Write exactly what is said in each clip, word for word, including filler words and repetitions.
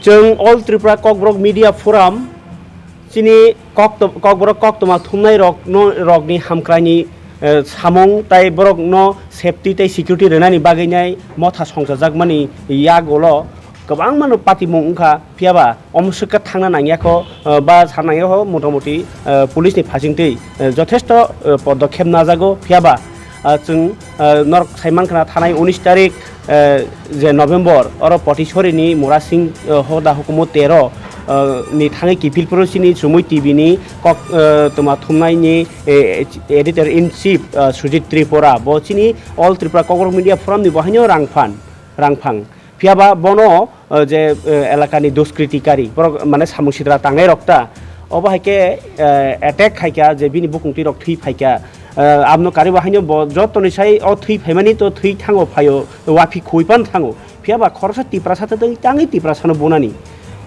Chwng All Tripura Kokborok Media Forum chini kokto-, Kokborok koktwma thumnai rokno, rokni hamkraini, eh, samung tai borokno safety tai security rwnani bagwi nai motha songchajakmani yagulo kwbangmano patimung wngkha, phiyaba omo swkha thangna nangyakho, eh, ba sa nangyakho motamoti, eh, police ni phasingtwi, eh, jothesto, eh, podokhep najago, phiyaba, ah, chwng, ah, norok saimankha thanai unis tarik, eh, je November, oro Potisorini Murasing, eh, hoda hukumu tero, eh, ni thangwi kiphilphuru chini Chumui T V ni kok, eh, toma thumnaini, eh, editor in chief, eh, Sujit Tripura, bo chini All Tripura Kokborok Media Forum ni bo haino rangphan, rangphang. Phiyaba bono, eh, je, eh, elakani duskritikari, borok mane samung sitra tangnai rok ta, obo hai khe, eh, attack khai kha, je bini bukung twi rok thwi phai kha, eh, abno karibo haino bo jotoni sai o thwi phaimani to thwi thango phaio, waphi khui pan thango. Phiyaba khoroksa Tiprasa tei tangwi Tiprasano bunani.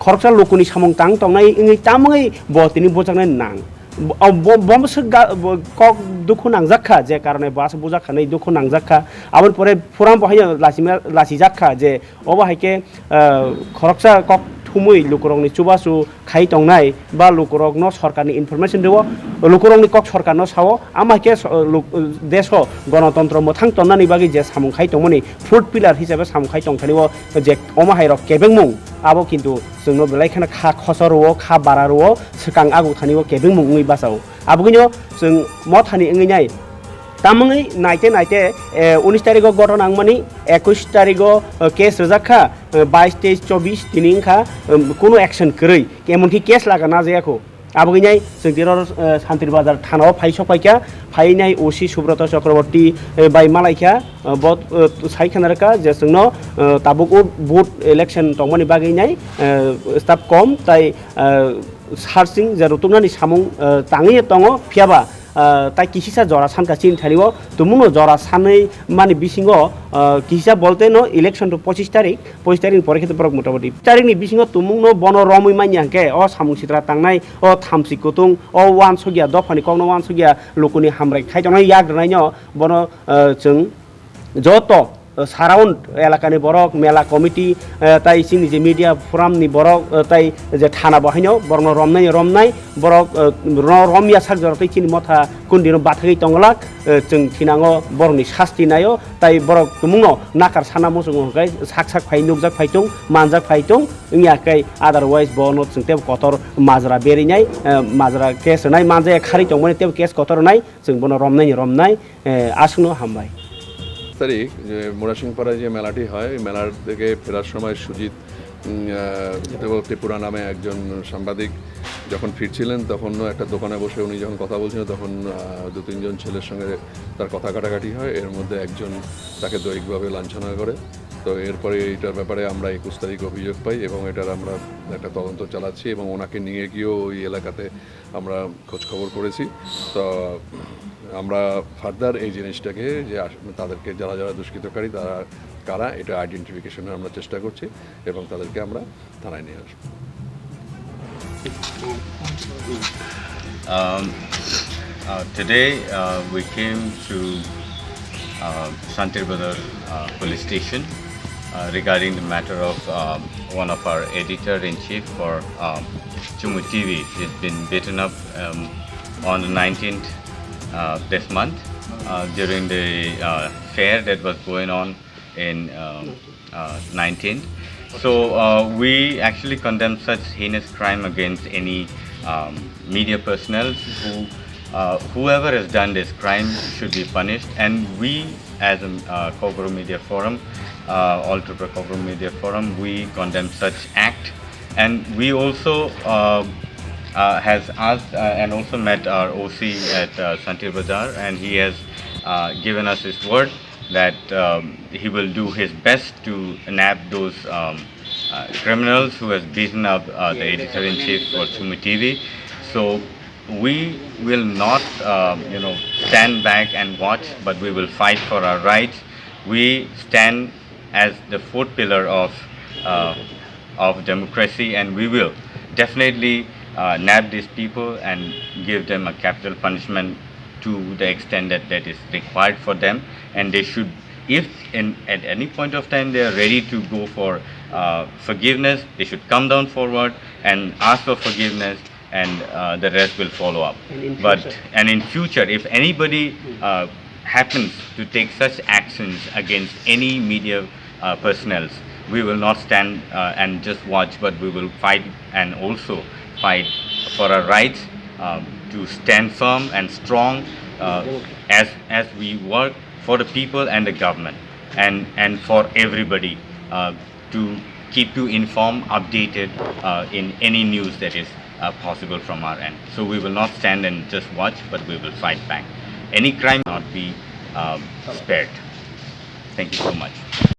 Khoroksa lukuni samung tang tongnai wngwi tamungwi bo tini bujaknai nang. Bo, bo, bo swk ga, bo kok dukhu nangjak kha, je karone bo aswk bujak kha, nai dukhu nangjak kha. Aboni pore phuram bo haino lachima-, lachijak kha, je obo hai khe, ah, khoroksa kok thumwi lukurokni chubachu khai tongnai ba lukurokno sorkarni information rwo, lukurokni kok sorkarno sao, ama khe so-, luk-, deso gonotontro mwthang tonnani bagwi je samung khai tongmani, fourth pillar hisabe samung khai tongthani o je omo hai rok kebengmung, abo kintu chwngno belai kheno kha khosor rwo, kha bara rwo, swkang aguk thani o kebengmung wngwi bachao. Abogwino chwng mothani wngwi nai. Tamungwi naite naite, eh, unis tarigo ghotona wngmani, ekush tarigo, eh, case rwjak kha, eh, bais, teis, chobis tini wngkha, em, kunu action kwrwi, emonki case laga najaya kho. Abogwinai chwng tini oro, eh, Santir Bazar thana o phai sok phaikha, phainai O C Subroto Chakraborty, eh, bai malaikha, eh, bo, eh, sai khna rwkha je chwngno, eh, tabuk o vote election tongmani bagwinai, eh, staff kom tai, eh, searching je rwtwknani samung, eh, tangwi tongo, phiyaba, ah, tai kisisa jora sanka chini thani o, tumungno jora sanwi mani bisingo, ah, kisisa bolte no election to pochis tarik, pochis tarik ni pore khe to borok motamoti tarik ni bisingo tumungno bono romwi manya hwnkhe o samung sitra tangnai, o thamchi kutung, o uansukya dophani kokno uansukya lukuni hamrai khai tongnai yak rwnaino bono, ah, chwng joto, eh, surround elakani borok, mela committee, eh, tai chini je media forum ni borok, eh, tai je thana bo haino borokno romnai, romnai, borok, eh, ro-, romya sak jora tei chini motha kundino bathagwi tongolak, eh, chwng thinango borokni sasti naio, tai borok tumungno nakar sana muchungo hwnkhe sak sak phai nukjak phai tung, manjak phai tung, wngya khe otherwise bono chwng tei kotor majra berinai, eh, majra case rwnai manjaya kharwi tongmani tei case kotor rwnai, chwng bono romnai, romnai, eh, aswkno hambai. তারিখ যে মুরাসিংপাড়ায় যে মেলাটি হয়, ওই মেলার থেকে ফেরার সময় সুজিত, উম, আহ, ত্রিপুরা নামে একজন সাংবাদিক যখন ফিরছিলেন, তখনও একটা দোকানে বসে উনি যখন কথা বলছিলেন, তখন, আহ, দু তিনজন ছেলের সঙ্গে তার কথা কাটাকাটি হয়। এর মধ্যে একজন তাকে দৈহিকভাবে লাঞ্ছনা করে। তো এরপরে এইটার ব্যাপারে আমরা একুশ তারিখ অভিযোগ পাই এবং এটার আমরা একটা তদন্ত চালাচ্ছি এবং ওনাকে নিয়ে গিয়েও ওই এলাকাতে আমরা খোঁজখবর করেছি। তো আমরা ফার্দার এই জিনিসটাকে যে আস-, তাদেরকে যারা যারা দুষ্কৃতকারী তারা কারা এটা আইডেন্টিফিকেশনের আমরা চেষ্টা করছি এবং তাদেরকে আমরা থানায় নিয়ে আসবো। Um, uh, today, uh, we came to, uh, Santir Bazar, uh, police station, uh, regarding the matter of, um, one of our editor-in-chief for, um, Chumu T V. He's been beaten up, um, on the nineteenth, uh, this month, uh, during the, uh, fair that was going on in, um, uh, nineteenth. So, uh, we actually condemn such heinous crime against any, um, media personnel who, uh, whoever has done this crime should be punished. And we, as a, uh, Kokborok Media Forum, uh, All Tripura Kokborok Media Forum, we condemn such act. And we also, uh, uh, has asked, uh, and also met our O C at, uh, Santir Bazar, and he has, uh, given us his word that, um, he will do his best to nab those, um, uh, criminals who has beaten up, uh, the editor-in-chief for Chumu T V. So we will not, uh, you know, stand back and watch, but we will fight for our rights. We stand as the fourth pillar of, uh, of democracy, and we will definitely, uh, nab these people and give them a capital punishment to the extent that that is required for them. And they should, if in, at any point of time they are ready to go for, uh, forgiveness, they should come down forward and ask for forgiveness, and uh, the rest will follow up. And in but future. And in future, if anybody uh, happens to take such actions against any media uh, personnel, we will not stand uh, and just watch, but we will fight and also fight for our rights, um, to stand firm and strong uh, as as we work for the people and the government and and for everybody uh, to keep you informed, updated uh, in any news that is uh, possible from our end. So we will not stand and just watch, but we will fight back. Any crime not be um, spared. Thank you so much.